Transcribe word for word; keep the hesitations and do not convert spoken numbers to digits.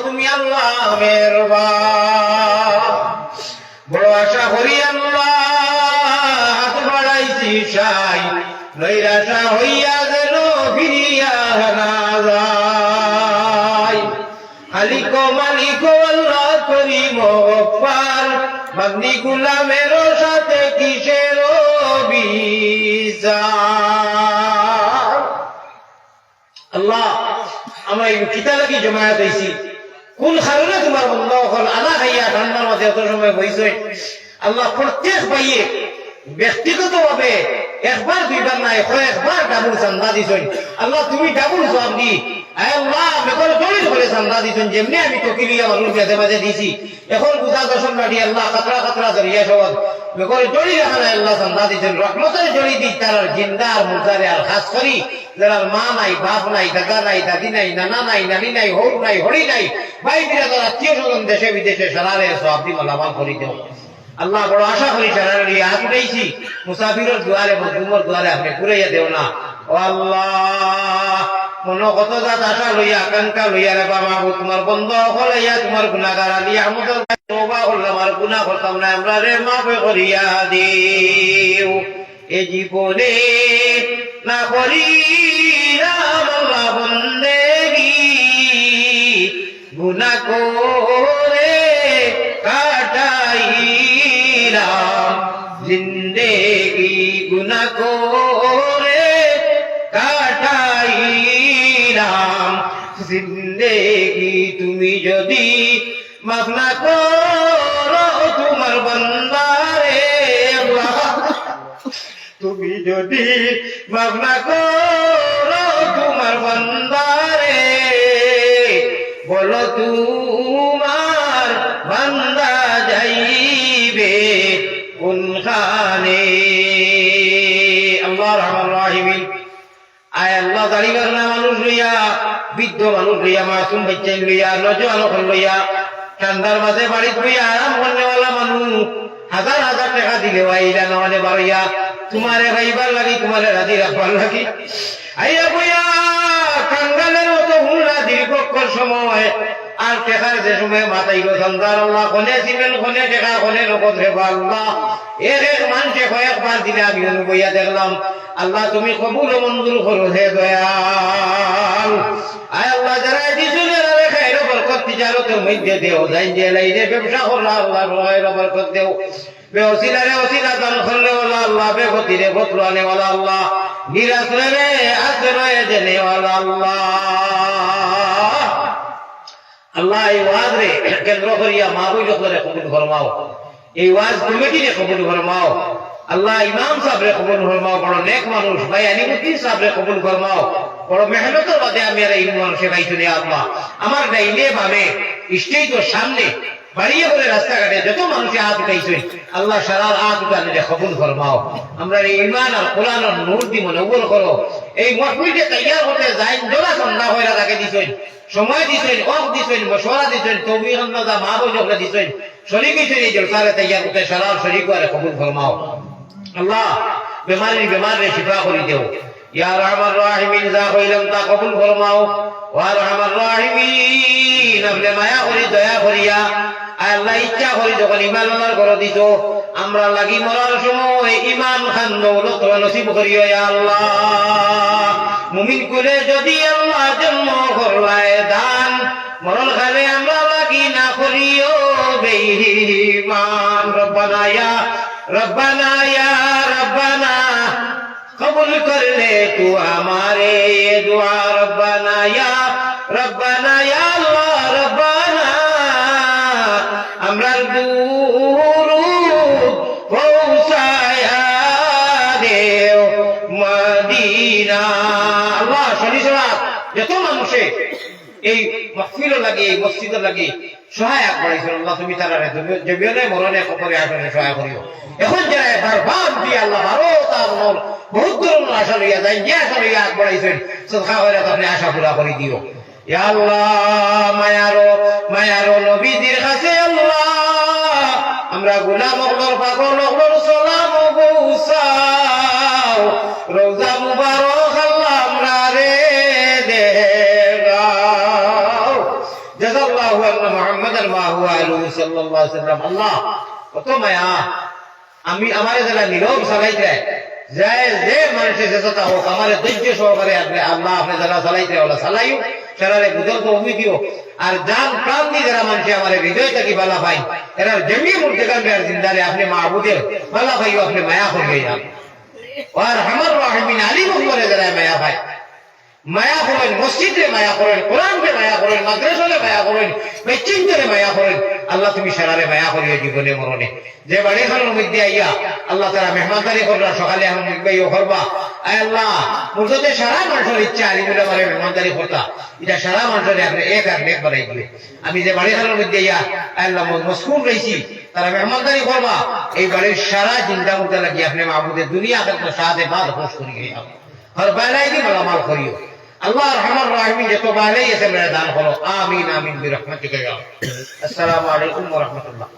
তুমি আল্লাহ মেহেরবান। বড় আশা করি আল্লাহ, হাত বাড়াইছি সাই, নৈরাশা হইয়া যেন ফিরিয়া না যাই। খালিক মালিক আল্লাহ করিম গফফার, বান্দি গুলামের সাথে কিসের বিচার? আল্লাহ, আমরা এই কিতা লাগি জমায়েত অইছি? কোন কারণে তুমার বন্দা অকল আলা খাইয়া ঠান্ডার মাঝে অত সময় বইছইন? আল্লাহ, প্রত্যেক ভাইয়ে ব্যক্তিগতভাবে একবার দুইবার নায়, কয়েকবার ডাবল চান্দা দিছইন। আল্লাহ, তুমি ডাবল সওয়াব দি। আয় আল্লাহ, মেঘর জড়ির করে চান্দা দিছইন, যেমনে আমি টকি লইয়া মানুষ মাঝে মাঝে দিছি। এখন বুঝা দশম লাঠি আল্লাহ, কাতরা কাতরা দরিয়া সওয়াব। মেঘর জড়ি রাখা নাই আল্লাহ, চান্দা দিছইন। রহমতর জড়ি দি তারার জিন্দা আর মুর্দারে আর খাস করি যারার মা নাই, বাপ নাই, দাদা নাই, দাদি নাই, নানা নাই, নানি নাই, হউর নাই, হড়ি নাই, ভাই বিরাদার, আত্মীয় স্বজন দেশে বিদেশে সারারে সওয়াব দি মালামাল করি দেও। আল্লাহ, বড় আশা করি সারারে লইয়া হাত উঠাইছি, মুসাফিরর দুয়ারে, মজলুমর দুয়ারে আপনে ঘুরাইয়া দেও না। ও আল্লাহ, মনো কত জাত আশা লইয়া, আকাঙ্ক্ষা লইয়া রে বা মাবুদ, তুমার বন্দা অকল আইয়া তুমার গুনাগার আলী আহমদর তওবা করলাম, আর গুনা করতাম না, আমরারে মাফ করিয়া দিও। এ জীবনে না করিলাম আল্লাহ বন্দেগি, গুনা করে কাটাইলাম জিন্দেগি, গুনা করে কাটাইলাম জিন্দেগি। তুমি যদি মাফ না করো তুমার বান্দারে, আল্লাহ, তুমি যদি মাফ না করো তুমার বান্দারে, বলো তুমার বান্দা যাইবে কোনখানে? আল্লাহ আরহামার রাহিমিন। আয় আল্লাহ, দাড়িওয়ালা মানুষ লইয়া, বৃদ্ধ মানুষ লইয়া, মাসুম বাচ্চাইন লইয়া, নওজোয়ান অকল লইয়া, ঠান্ডার মাঝে বাড়িত বইয়া আরাম করনেওয়ালা মানুষ, হাজার হাজার টেকা দিলেও আইলা না অনে বারইয়া, তুমারে পাইবার লাগি, তুমারে রাজি রাখবার লাগি। আইয়া বইয়া কাঙ্গালের মতো হুনলা দীর্ঘক্ষণ সময়, আর টেকার যে সময় মাত আইলো, চান্দার আল্লাহ, কনে সিমেন্ট, কনে টেকা, কনে নগদ রে বা আল্লাহ। এক এক মানষে কয়েকবার দিলে আমি অনো বইয়া দেখলাম। আল্লাহ, তুমি কবুল ও মঞ্জুর করো হে দয়াল। আয় আল্লাহ, যারারে দিছো, যারারে খাইরো বরকত তিজারতর মধ্যে দেও, যাইন যে লাইনে ব্যবসা কররা আল্লাহ, খাইরো বরকত দেও। বেওসিলারে ওসিলা দান করনেওয়ালা আল্লাহ, বেগতিরে বদলু আনেওয়ালা আল্লাহ, নিরাশ্রয়রে আশ্রয় দেনেওয়ালা আল্লাহ। আল্লাহ, এই ওয়াজরে কেন্দ্র করিয়া মা বইন অকলরে কবুল ফরমাও, এই ওয়াজ কমিটিরে কবুল ফরমাও। আল্লাহ, ইমাম সাবরে কবুল ফরমাও, বড় নেক মানুষ ভাই আলিমুদ্দিন সাবরে কবুল ফরমাও। বড় মেহনতর বাদে আমি আর এই মানুষে পাইছি রে আল্লাহ। আমার ডাইনে বামে, স্টেজর সামনে, বাড়িয়ে করে রাস্তাঘাটে যত মানুষে আত উঠাইছইন, আল্লাহ সারার আত উঠানিরে কবুল ফরমাও। আমরারে ইমান আর কোরআনর নূর দি মনোবল করো। এই মহফিলরে তৈয়ার করতে যাইন, যারা চান্দা কইরা তাকে দিছইন, সময় দিছইন, অর্থ দিছইন, মশওয়ারা দিছইন, তৌফিক আন্দাজা মা বইন অকলে দিছইন, শরিক অইছইন এই জলসারে তৈয়ার করতে, সারার শরিক অকলরে কবুল ফরমাও। আল্লাহ, বেমারির বেমাররে শিফা করি দেও। ইয়া আরহামার রাহিমিন, যা কইলাম তা কবুল ফরমাও। ও আরহামার রাহিমিন, আপনে মায়া করি, দয়া করিয়া, আয় আল্লাহ, ইচ্ছা করি যখন ইমান আমার ঘরো দিছো, আমরার লাগি মরার সময় ইমান খান দৌলত নসিব করিও, ইয়া আল্লাহ। মুমিন কুলে যদি আল্লাহ জন্ম করলায় দান, মরণ কালে আমরার লাগি না করিও বেঈমান। রব্বানা ইয়া, রব্বানা ইয়া, রব্বানা। কবুল করলে তু আমারে এ দোয়া, রব্বানা ইয়া, রব্বানা ইয়া আল্লাহ, রব্বানা, আমরার দুরুদ পৌঁছায়া দেও মদিনা। আল্লাহ, শনি সরাত যত মানুষে এই মাহফিলর লাগি, এই মসজিদর লাগি সহায় আগবাড়াইছইন, আল্লাহ, তুমি তারারে জমি-, জমিয়নে মরণে কবরে হাশরে সহায় করিও। এখন যারা বারবার দিয়া আল্লাহ, বারো তার মন বহুত ধরনের আশা লইয়া যাইন, যে আশা লইয়া আগবাড়াইছইন, সদকা কইরা আপনে আশা পুরা করি দিও। ইয়া আল্লাহ, মায়ারো, মায়ারো নবীজির কাছে আল্লাহ, আমরা গোলাম অকলর, পাগল অকলর সালাম পৌঁছাও। রওজা মুবারক আল্লাহ আমরারে দেখাও। জাযাকাল্লাহ। আল্লাহু আন্না মুহাম্মাদান মা হুয়া আলু সাল্লাল্লাহু আলাইহি ওয়াসাল্লাম। আল্লাহ, কত মায়া। আমি, আমারে যারা নীরব চালাইতে, যে, যে মানুষে যেতা হোক, আমারে ধৈর্য সহকারে আপনে, আল্লাহ, আপনে যারা চালাইতে, ওলা চালাইও, সারারে বুঝার তৌফিক দিও। আর জান প্রাণ দি যারা মানুষে আমারে হৃদয় থাকি বালা পাইন, এরার জমি মুর্দেগান আর জিন্দারে আপনে মাহবুদে বালা পাইও, আপনে মায়া করিও। আর আমার রাহিমিন আলী মোহাম্মদে যারা মায়া পায়, মায়া করইন, মসজিদরে মায়া করইন, কোরআনরে মায়া করইন, মাদ্রাসারে মায়া করইন, বেচিন্তরে মায়া করইন। আল্লাহ, তুমি সারারে মায়া করিও জীবনে মরণে। যে বাড়িখানর মধ্যে আইয়া আল্লাহ তারা মেহমানদারি কররা, সকালে এখন ভাইও করবা। আয় আল্লাহ, মুর্দতে সারা মানুষর ইচ্ছা আলিমুল আমারে মেহমানদারি করতা, ইটা সারা মানুষরে আপনে এক আর নেক বানাই দিও। আমি যে বাড়িখানর মধ্যে আইয়া, আয় আল্লাহ, ম-, মশগুল রইছি, তারা মেহমানদারি করবা, এই বাড়ির সারা জিন্দা মুর্দা লাগি আপনে মাহবুদে দুনিয়া আখেরাত সাদে বাদ খুশ করি গেলাম। হর বালাই দি মালামাল করিও। আল্লাহ আরহামার রাহিমিন যত বালাই আছে, মেরা দান করো। আমিন, আমিন, বিরহমাতিকা ইয়া আরহাম। আসসালামু আলাইকুম ওয়া রাহমাতুল্লাহ।